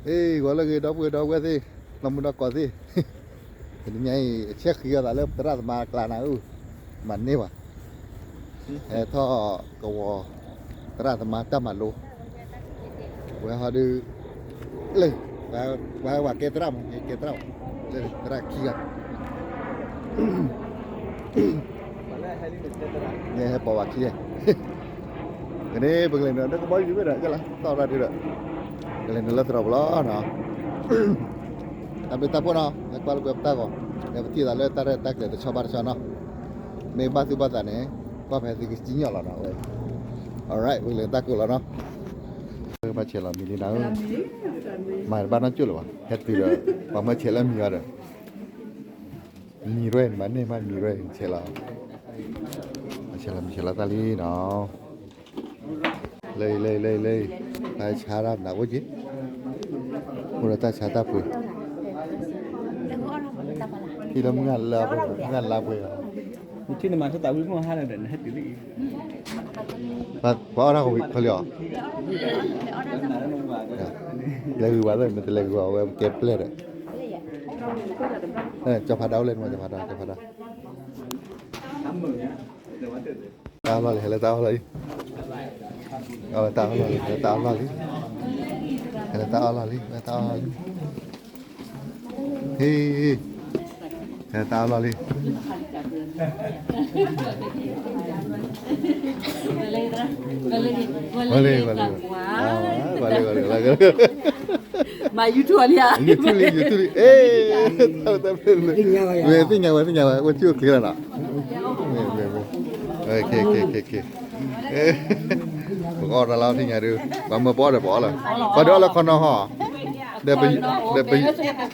ဟ့ၣ် ဂီၤလၢအဂ့ၤ ဒီပုၢ်ဝဲၢ်ဒီပုၢ်ဝဲၢ်သ့ၣ်, လီၤမုၢ်ဒီးကီၢ်သ့ၣ်, တနံၤညါအံၤ အဆဲဃံးအသးလၢသရၣ်သမါအကျါနၤဧၢ, မၤန့ၢ်ဘၣ်, ဟဲထီၣ်ကဝီၤ သရၣ်သမါတၢ်မၤလိ, ဝဲဟီဒုး လၢ ပှၤဝဲကဲသရၣ်မး ကဲသရၣ်, လၢသရၣ်ခံဂၤ ဟဲပိာ်ဝဲခံဂၤ, ကန့ၣ် ပကလဲၤနုာ်လၢကဘီယူၤဝဲဒီး ကလၢသီၣ်ရၣ်ဒုဒီး ကလဲၤနုာ်လၢသရိာ်ပူၤလီၤနီၤ, တၢ်ဘျုးတၢ်ဖှိၣ်နီၤ ဟဲကွၢ်လိာ်ကွဲပတၢ်ဂီၤ, ဒီးပထံၣ်သးလၢတၢ်ရဲၣ်တၢ်ကျဲၤတဆီဘၣ်တဆီနီၤ, မ့ၢ်ဘၣ်သူၣ်ဘၣ်သးန့ၣ် ကွၢ်ဖဲသုကစံၣ်ညီၣ်လီၤနီၤ, alright ပကလဲၤတၢ်ကိးလီၤနီၤ, မၤဆဲးလီၤမံၤလံနၤဧၢ, မၤတဘၣ်နီၢ်ကၠိၣ်လၢၤဘၣ် ဟဲတုၤဒီး ပှၤမၤဆဲးလၢမံၤဘၣ်ဒီး မံၤရဲၣ် မၤန့ၢ်မးမံၤရဲၣ် ဆဲးလီၤ, ဆဲးလီၤ မံၤဆဲးလီၤတၢ်လံနီၤ, လၢ လၢ လၢ လၢ တၢ်ဆါတၢ်မနုၤအိၣ်က့ၤ, အိၣ်ဒီးတၢ်ဆါတၢ်ပှ့ၤ, ဟံၣ်လၢမုၢ်ဂၢ်လါပှ့ၤ, မုၢ်ဂၢ်လါပှ့ၤလီၤ, နထံၣ်နမၤထီၣ်သးဝံၤမုၢ်ဟါလၢာ်ဒီး နဟဲတုၤလံ, ပှၤအီၣ်တၢ်ကဝံၤခီလံအီၤ, လဲၤဂုၤဘၣ်လၢ နတလဲၤဂုၤဘၣ်ဝဲကဲပျဲၢ်ဒီး, ကၠီၤဖးဒိၣ်လၢနမၤ ကၠီၤဖးဒိၣ် ကၠီၤဖးဒိၣ် တၢ်အီၣ်လီၢ်လံ ဟဲလၢတၢ်အီၣ်လီၢ်လံ, အီၣ်လၢတၢ်အီၣ်လီၢ်လံ ဟဲလၢတၢ်အီၣ်လီၢ်လံ, ဟဲလၢတၢ်အီၣ်လီၢ်လံ ဟဲတၢ်အီၣ်လီၢ်လံ, ဟ့ၣ် ဟဲတၢ်အီၣ်လီၢ်လံ, ဝဲလံ ဝဲလံ ဝဲလံ မၤ YouTube လံဧါ YouTube လံ YouTube လံ အဲ တၢ်တၢ်ဖျၢၣ်လံ ဝဲသ့ၣ်ညါဝဲသ့ၣ်ညါဝဲ အိၣ်ဆူၣ်အိၣ်ချ့လီၤနီၤ, ပကအီၣ်တၢ်လီၤထံၣ်ညါဒုး ပှၤမၢပအီၣ်ဒီးပအီၣ်လီၤ, ပှၤဒုး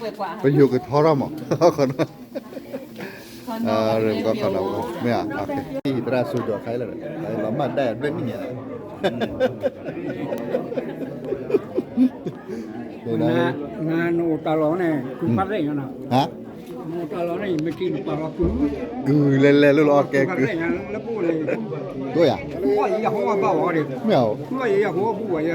အီၣ်လၢခီနီၤဟီ, ဒီး ပယိၤကထီထီၣ်မး ခီနီၤ ပကီၢ်ခီနီၤ မ့ၢ်ဧါ, သရၣ်စိၤကီၤခါလၢာ် လီၤမၢ်ဒၣ်ဘျဲၣ်မံၤညါလီၤ, နအိၣ်တၢ်လီၢ်န့ၣ် ကပာ်သ့ၣ်ညါနီၤ, နအိၣ်တၢ်လီၢ်န့ၣ် ယမ့ၢ်က့ၤနပာ်လီၤကုၢ်, ကုၢ်လဲၤလဲၤလိၣ်လီၤအီၣ်ကဲကုၢ်, လၢပအိၣ်န့ၣ်, ဒိၣ်ယၤ, မ့ၢ်ဧါ, ယဟိဘၣ်ဝဲ,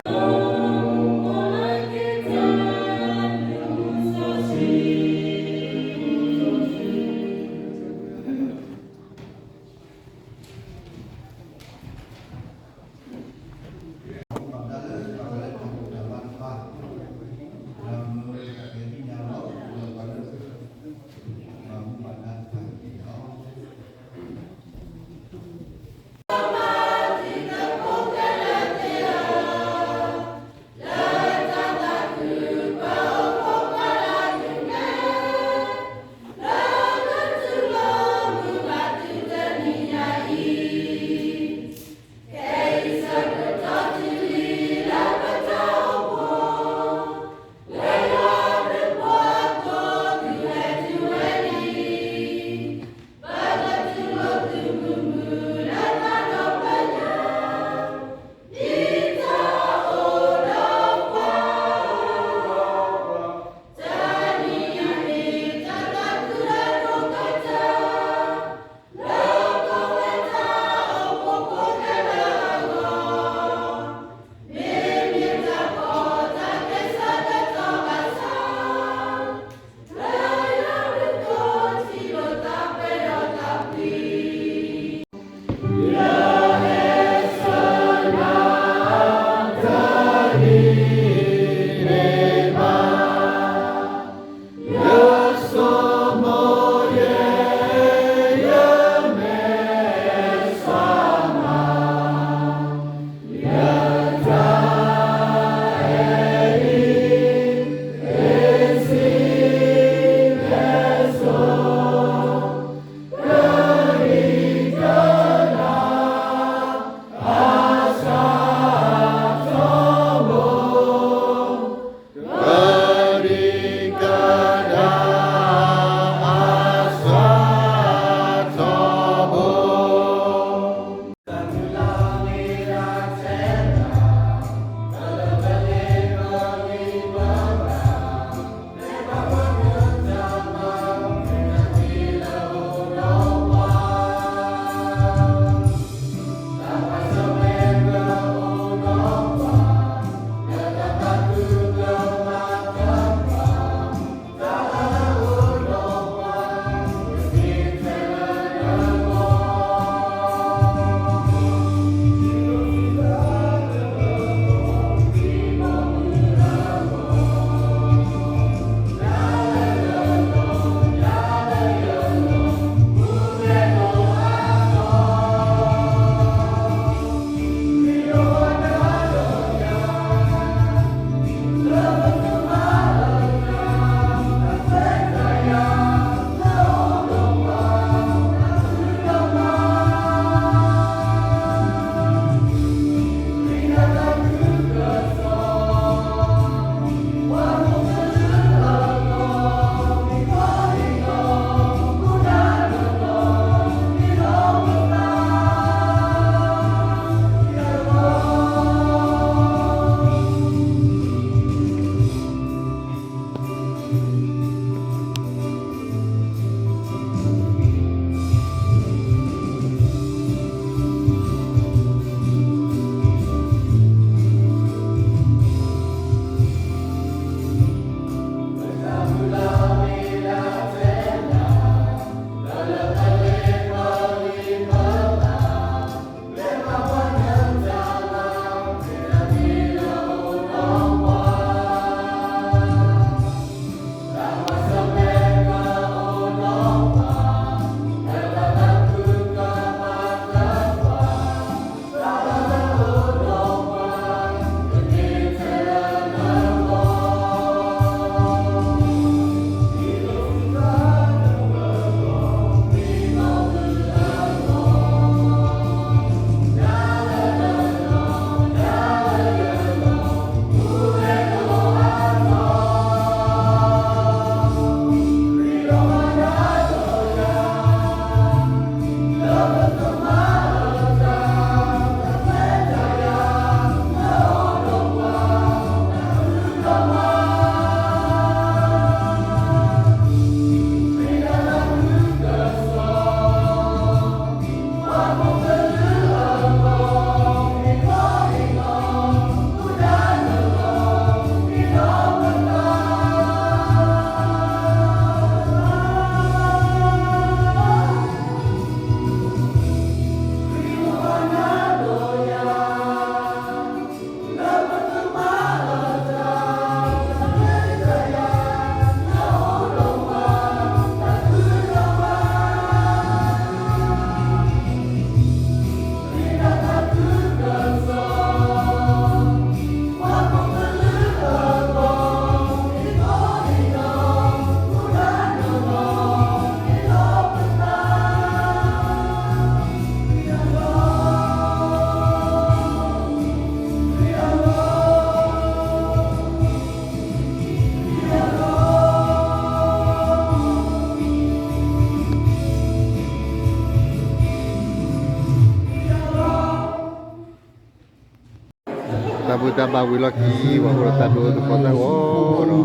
တၢ်ဘၣ်ဝံၤလီၢ်ခံ ပှၤအိၣ်ဒီးတၢ်ဒိသကိးတၢ်ဂီၤနီၤ,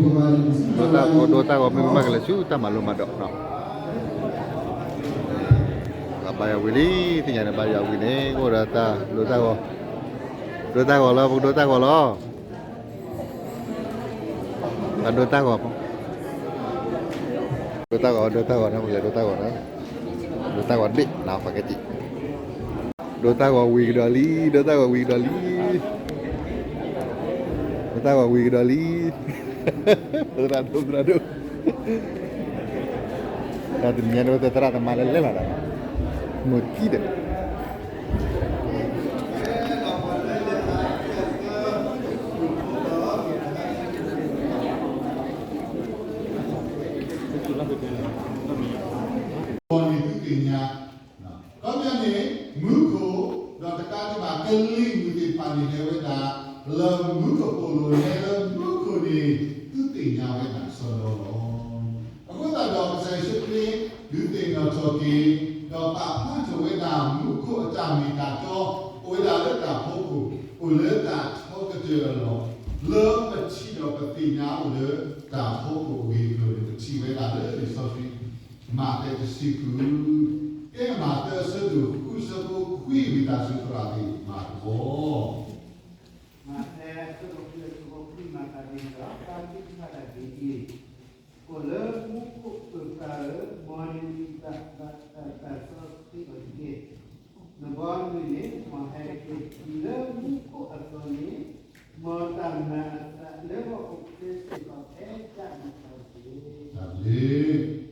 ဒိတၢ်ဂီၤ ဒိတၢ်ဂီၤ မ့ၢ်မ့ၢ်ကလဲၤဆူတၢ်မၤလိမၤဒိးနီၤ, ဘၣ်ယွၤဝံၤလံ သ့ၣ်ညါန့ၣ် ဘၣ်ယွၤဝံၤန့ၣ် အိၣ်ဒီးတၢ်ဒိတၢ်ဂီၤ, ဒိတၢ်ဂီၤလီၤ ပကဒိတၢ်ဂီၤလီၤ, တၢ်ဒိတၢ်ဂီၤ, ဒိတၢ်ဂီၤ ဒိတၢ်ဂီၤနီၤ ပကလဲၤဒိတၢ်ဂီၤနီၤ, ဒိတၢ်ဂီၤတဘ့ၣ်နီၤ ပကတံၢ် ဒိတၢ်ဂီၤဝံၤကဒီးလံ, ဒိတၢ်ဂီၤဝံၤကဒီးလံ, ဒိတၢ်ဂီၤဝံၤကဒီးလံ, သရၣ်ဒိၣ် သရၣ်ဒိၣ်, တၢ်တနံၤညါန့ၣ် သရၣ်သမါလၢလဲၤလီၤဒီး, မိၢ်ထံၣ်ဒီး န့ၣ်သုသ့ၣ်ညါ, ခီပညီန့ၣ် မူခိၣ်, ဒီးတကးဒံးဘၣ် ကလံၤမုၢ်သ့ၣ်တဖၣ်န့ၣ် ဟဲဝဲဒၣ် လၢမူခိၣ်ဖိလိၤ ဟဲလၢမူခိၣ်န့ၣ် သုသ့ၣ်ညါဝဲဒၣ်စီဒီလီၤ. အဃိသတးဒီး ကစၢ်ယ့ၣ်ၡူးခရံာ် ဒုးသ့ၣ်နီၣ်ထီၣ်က့ၤ ဒီးပာ်ဖျါထီၣ်ဝဲဒၣ် မူခိၣ်အတၢ်မ့ၢ်တၢ်တီ အိၣ်ဝဲဒၣ်လၢတၢ်ဖီခိၣ် အိၣ်လၢတၢ်ထီကတၢၢ်အလီၢ်, လၢပထံၣ်ဒီးပသ့ၣ်ညါအိၣ်လၢတၢ်ဖီခိၣ်အဂ့ၢ်အကျိၤန့ၣ် ပထံၣ်ဝဲဒၣ်လၢလံာ်စီဆှံ မးသဲတဆံဃု, ကဲမးသဲအဆၢဒိၣ်ဃု အဆၢဖိခွံ ဝံသးစူၤသရၣ်သ့ၣ်မၤသကိး မးသဲအဆၢဒိၣ်ဃု အဆၢဖိခွံ မၤသးဒ်န့ၣ်ဒီး တၢ်သံကွၢ်တၢ်ဒ်အံၤ, အိၣ်လၢမူခိၣ်ပၢၤဃာ်ဧၢ, မ်နမံၤဘၣ်တၢ်သးစီဆှံအီၤတက့ၢ်. နဘီမုၢ်န့ၣ် မ်ဟဲတက့ၢ်. တုၤလၢမူခိၣ်အသိးန့ၣ် မ်တၢ်မၤအသးလၢပအိၣ်ဖျဲၣ်စ့ၢ်ကီးဖဲဒၣ်နၤတက့ၢ်.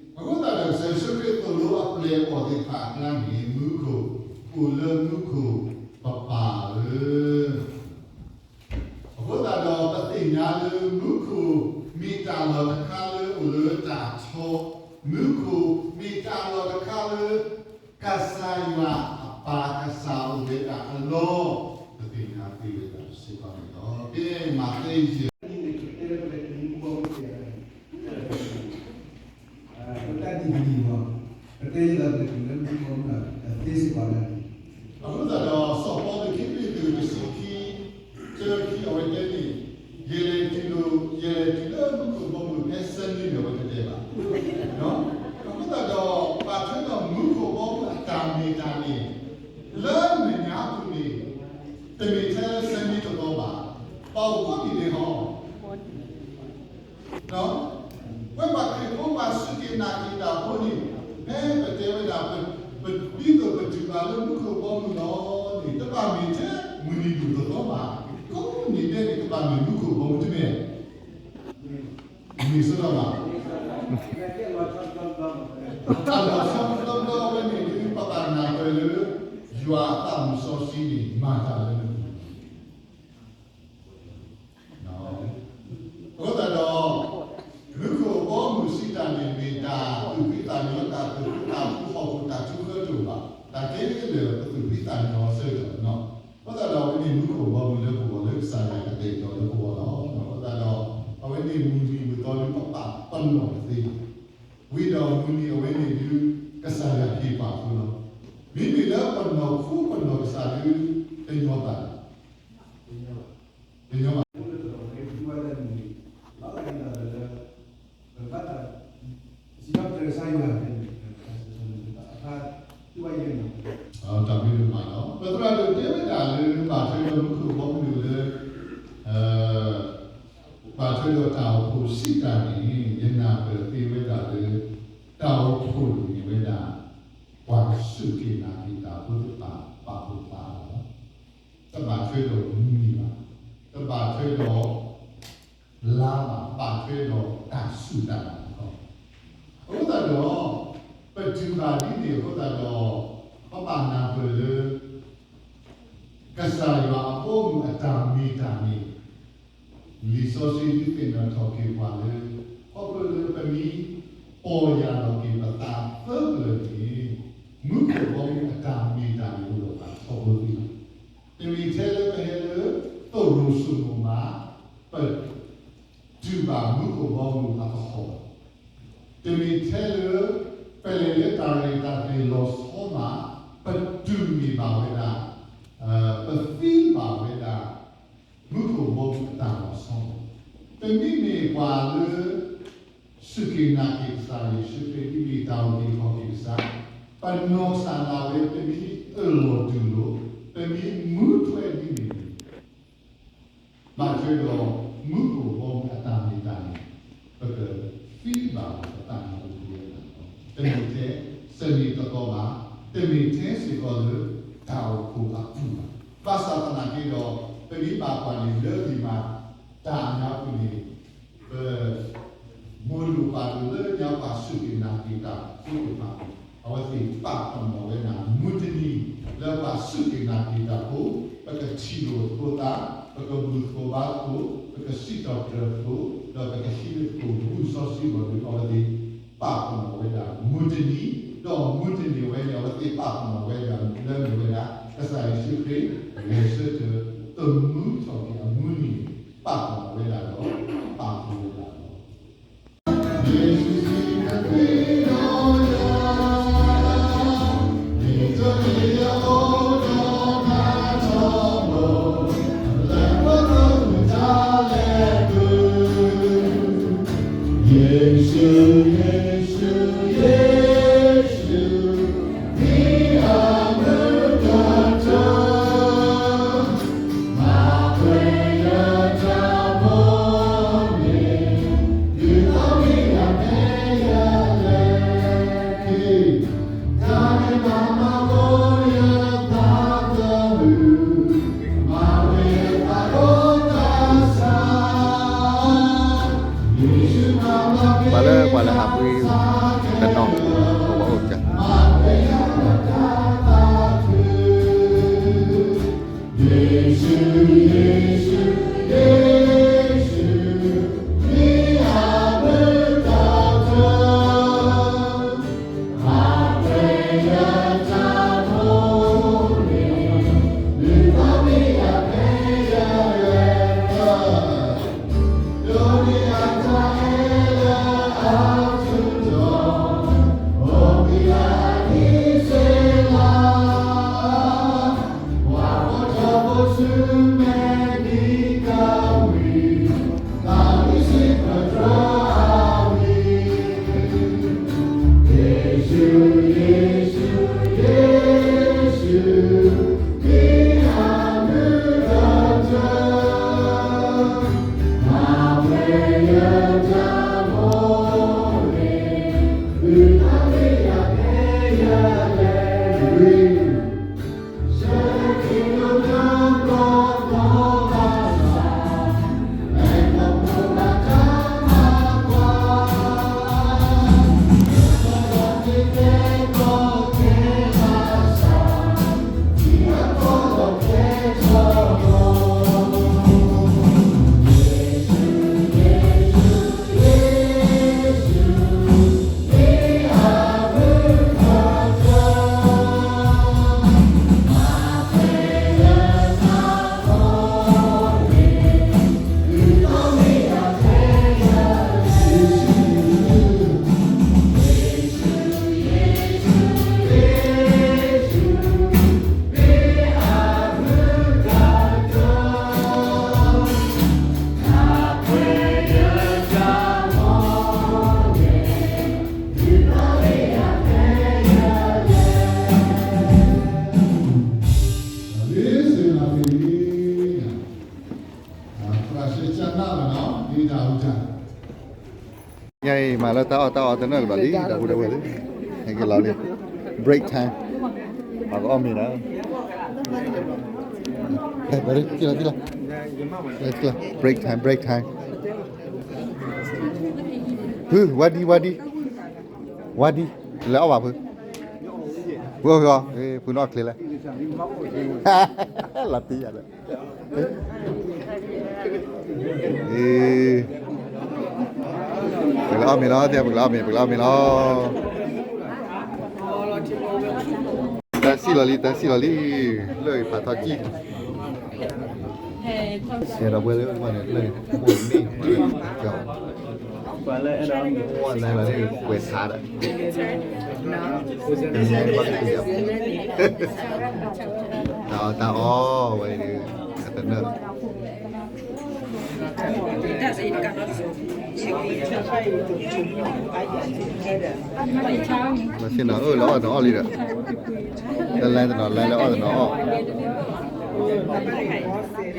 အဃိသတးဒီး ကစၢ်ယ့ၣ်ၡူးခရံာ်သိၣ်လိအပျဲၢ်အဘီၣ်သ့ၣ်တဖၣ်အကျါန့ၣ် မူခိၣ်, အိၣ်လၢမူခိၣ်ပပၢ်ဧၢ အဃိသတးဒီး ပသ့ၣ်ညါလၢမူခိၣ်မ့ၢ်တၢ်လီၢ်တခါလၢအိၣ်လၢတၢ်ထီ, မူခိၣ်မ့ၢ်တၢ်လီၢ်တခါလၢ ကစၢ်ယွၤအပၢ်ကစၢ်အိၣ်ဝဲဒၣ်အလီၢ်, ပသ့ၣ်ညါသ့ဝဲဒၣ်စ့ၢ်ကီးန့ၣ်လီၤ. ကဲ မးသဲယဲၢ် ပတၢ်ဒ်န့ၣ်လီၤ, ပတဲယဲလီၤ ပကတုၤလၢမူခိၣ်မုၢ်လီၤ အသ့စ့ၢ်ကီးလီၤ. အဃိသတးဒီး စီၤပီလူးခံကရံၣ်သူး တဆံခံ, တၢခံ အဝဲတဲန့ၣ်, ယလဲၤတုၤလၢ, ယလဲၤတုၤလၢမူခိၣ်ဘီမုၢ်ဖဲဆၢန့ၣ်န့ၣ် အဝဲတတဲဘၣ်. အဃိသတးဒီး ဘၣ်ထွဲဒီးမူခိၣ်ဘီမုၢ်အတၢ်မ့ၢ်တၢ်န့ၣ် လၢနညါပူၤန့ၣ် တမ့ၢ်ထဲလၢဆၢန့ၣ်တသီဘၣ်, ပအိၣ်ကိးနံၤဒဲးဟီ ပဝဲပှၤခရံာ်ဖိ ပှၤစူၢ်က့ၤနာ်က့ၤတၢ်ဖိန့ၣ်, ဖဲပတဲဝဲဒၣ် ပ, ဒ်သိးပတုၤဘၣ်လၢမူခိၣ်ဘီမုၢ်လီၤန့ၣ် တဘၣ်မ့ၢ်ထဲမုၢ်နံၤဒိၣ်တသီဘၣ်, ကိးနံၤဒဲးန့ၣ် ကဘၣ်မ့ၢ်မူခိၣ်ဘီမုၢ်တမ့ၢ် မ့ၢ်စ့ၢ်ကီးဘၣ်. အလီၤဆီတဘျီဘျီဝဲန့ၣ် ဒ်ပဘၣ်နၢ်ပၢၢ်လၢ ယွၤအသးမုၢ်စီဆှံန့ၣ် မၤတၢ်လၢနပူၤ အဃိသတးဒီး မူခိၣ်ဘီမုၢ်စံးတၢ်န့ၣ် မ့ၢ်တၢ်သူၣ်ဖှံသးညီ တၢ်သူၣ်ဖှံသးညီ ဟီၣ်ခိၣ်တၢ်ထူဃၢတအိၣ်ဘၣ်, တၢ်ခဲလၢာ်ပသူၣ်ဖှံသးညီအဆၢကတီၢ်န့ၣ်လီၤ. အဃိသတးဒီး အဝဲန့ၣ်မူခိၣ်ဘီမုၢ်လၢပဂီၢ်လၢကစၢ်ယွၤကတဲာ်ကတီၤလၢပဂီၢ်လီၤ. အဃိသတးဒီး အဝဲန့ၣ်မုၢ်နံၤမုၢ်သီလၢပပာ်ပနီၣ်တသ့, ဝံၤဒီးမုၢ်နံၤအဝဲန့ၣ်ဒုး ကစၢ်ယွၤဟ့ၣ်ပှၤအဃိလီၤ. မ့မ့ၢ်လၢပနီၢ်ခိပနီၢ်ကစၢ်ဒုး တညီဘၣ်, တညီဘၣ်. တၢ်ဘျုးဒိၣ်မးလီၤ. ပသရၣ်ဒိၣ်တဲဝဲဒၣ်လၢ ဘၣ်ထွဲဒီးမူခိၣ်ဘီမုၢ်လၢ ဘၣ်ထွဲဒီးတၢ်အိၣ်ဖှိၣ်စံးတၢ်န့ၣ် ယနၢ်ပၢၢ်သ့ဝဲဒၣ်လၢ တၢ်အိၣ်ဖှိၣ်န့ၣ်မ့ၢ်ဝဲဒၣ် ပှၤစူၢ်က့ၤနာ်က့ၤတၢ်ဖိသ့ၣ်တဖၣ် ပာ်ဖှိၣ်သးလီၤ. တဘၣ်ထွဲဒီးမုၢ်နံၤဘၣ်, တဘၣ်ထွဲဒီး လါဘၣ်, ဘၣ်ထွဲဒီးတၢ်စူၢ်တၢ်နာ်အဃိ, အဃိသတးဒီး ပတုၤဘၣ်ဒ်န့ၣ်အဃိသတးဒီး ပဘၣ်နၢ်ပၢၢ်လၢ ကစၢ်ယွၤအဘီအမုၢ်အတၢ်မ့ၢ်တၢ်န့ၣ် လံာ်စီဆှံဒုးသ့ၣ်နီၣ်ထီၣ်က့ၤပှၤလၢ ခီဖျိလၢပမ့ၢ်ပီၢ်ယၢ်လီၤက့ၤပသးသၢပျၢၤန့ၣ် မူခိၣ်ဘီမုၢ်အတၢ်မ့ၢ်တၢ်န့ၣ်အိၣ်ဒီးပှၤထီဘိသ့လီၤ. တမ့ၢ်ထဲလၢပဟဲလၢ သိၣ်ရိၣ်စိမိၣ်မး ပ တုၤဘၣ်မူခိၣ်ဘီမုၢ်အကဟီၣ်, တမ့ၢ်ထဲလၢ ပလဲၤလၢတၢ်ရဲၣ်တၢ်ကျဲၤလီၤဆီမး ပတုၤန့ၢ်ဘၣ်ဝဲဒၣ်, ပသ့ဘၣ်ဝဲဒၣ် မူခိၣ်ဘီမုၢ် အတၢ်လီၤဆီ, ပမ့မ့ၢ်ပှၤလၢ စူၢ်က့ၤနာ်က့ၤကစၢ်ယ့ၣ်ၡူးခရံာ် ဒ်မ့ၢ်တၢ်အုၣ်က့ၤခီၣ်က့ၤကစၢ်, ပနီၢ်ကစၢ်ဒၣ်ဝဲ ပမ့ၢ်အၢၣ်လီၤတူၢ်လိာ်, ပမ့ၢ်မူထွဲဒ်န့ၣ်န့ၣ် ဘၣ်ထွဲဒီးမူခိၣ်ဘီမုၢ်အတၢ်မ့ၢ်တၢ်န့ၣ်, ပကသံဘၣ်ပသးန့ၣ်အိၣ်ဝဲဒၣ်လီၤ. တမ့ၢ်ထဲစနံၣ်တကီဘၣ်, တမ့ၢ်ထဲစ့ၢ်ကီးလၢတၢ်အိၣ်ဖှိၣ်အပူၤဘၣ်. ဘၣ်ဆၣ်သနာ်က့ဒီး ပမ့ၢ်ဘၣ်ကွၢ်န့ၣ်လၢလံာ်မၤတၢ်အညါပူၤန့ၣ် ပ မိၢ်လိၣ်ပၢ်လိၣ်လၢညါပှၤစူၢ်က့ၤနာ်က့ၤတၢ်ဖိတဖၣ်, အဝဲသ့ၣ်ပာ်ပနီၣ်ဝဲဒၣ် မုၢ်တနံၤလၢပှၤစူၢ်က့ၤနာ်က့ၤတၢ်ဖိ, ပကထံၣ်လိာ်သကိးသး, ပကဘူၣ်သကိးဘါသကိး, ပကစံးထီၣ်ပတြၢၤသကိး, ဒီးပကဟံးန့ၢ်သကိးမူစီဆှံဘီၣ်ဒုး အဝဲသ့ၣ်ပာ်ပနီၣ်ဝဲဒၣ် မုၢ်တနံၤ, ဒီးမုၢ်တနံၤဝဲန့ၣ် အဝဲသ့ၣ်ပာ်ပနီၣ်ဝဲဒၣ်လၢမ့ၢ်ဝဲဒၣ် ကစၢ်ယ့ၣ်ၡူးခရံာ် ဂဲၤဆၢထၢၣ် သမူထီၣ်က့ၤအမုၢ်နံၤန့ၣ် ပာ်ပနီၣ်ဝဲဒၣ်ဒီး ပာ်ဖျါဝဲဒၣ်လီၤ. ပှၤလၢပှၤလၢဟးကွံတနီၤ ပအိၣ်က ညါအံၤ မၤလၢတၢ်အီၣ်တၢ်အီတနၢၣ်ကဒီးလံ ဒီပုၢ်ဒီဝဲၢ်လံ ဟဲက့ၤလီၤလံ break time ပှၤကအီၣ်မ့ၤဒီး က့ၤလီၤ က့ၤလီၤ break time break time ဖု ဝါဒံ ဝါဒံ ဝါဒံ လဲၤအီၣ်ဘၣ်ဖု ဖုအီၣ်ဖုအီၣ် ဖုန့ၣ်အီၣ်ချ့လဲၣ် လီၤတံၢ်ယၤလၢ ပကလဲၤအီၣ်မ့ၤလီၤ ပကလဲၤအီၣ်မ့ၤ ပကလဲၤအီၣ်မ့ၤလီၤ တၢ်စံၣ်လီၤလံ တၢ်စံၣ်လီၤလံ လၢဖးထီကံၢ် ဆဲးဒီးဝဲလၢန့ၣ် လၢန့ၣ် အိၣ်မ့ၢ် ပှၤလၢအဲၣ်ဒိးကွဲးဆါဒီး တၢ်အီၣ်တၢ်အီဝဲန့ၣ် အတနၢၣ် မၤသ့ၣ်နီၤ အၢၣ်လီၤအီၣ်တနီၤအီၣ်လံဒီး, လၢလဲတနီၤ လၢလဲအီၣ်တနီၤအီၣ်,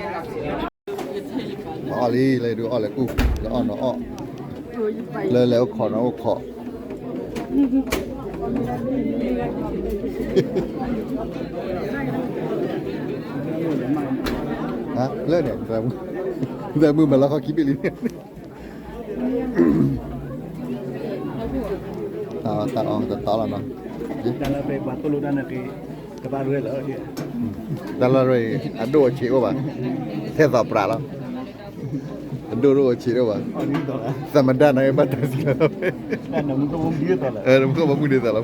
မၤအီၣ်လံ လၢဒုးအီၣ်လဲၤကူၣ် လၢအီၣ်နီၤအီၣ်, လၢလဲအိၣ်ခိးနီၤအိၣ်ခိး လၢန့ၣ် သရၣ်မုၣ်မၤလီၤခီခံဘ့ၣ်လံန့ၣ်, တၢ်အီၣ်တၢ်အီတတီလီၤနီၤ, တၢ်လၢပှၤသိၣ်လိတၢ်န့ၣ်က့ၤ ကဘၣ်ရဲၣ်လီၤ, တၢ်လၢရဲၣ်အဒိၣ်အဆံးအိၣ်ဘၣ်, ထဲသိးပြးလီၤ, အဒိၣ်ဒိၣ်အဆံးအိၣ်ဘၣ်, သမ္မတ န့ၣ်ဘၣ်တၢ်စံးလီၤ, နမူကမူဒ်သိးလီၤ, အီၣ်ကးနီၤတၢ်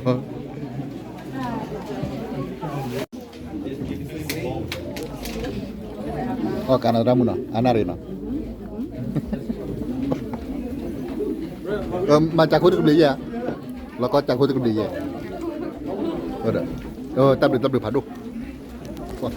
မုၢ်နီၤ အါနၣ်ရံၣ်နီၤ, မၤကၠးခိၣ်တကဘျံးယဲၢ်, လီၤကီကၠးခိၣ်တကဘျံးယဲၢ်, တၢ်ဘျုးတၢ်ဘျုးဖးဒိၣ် ကွၢ်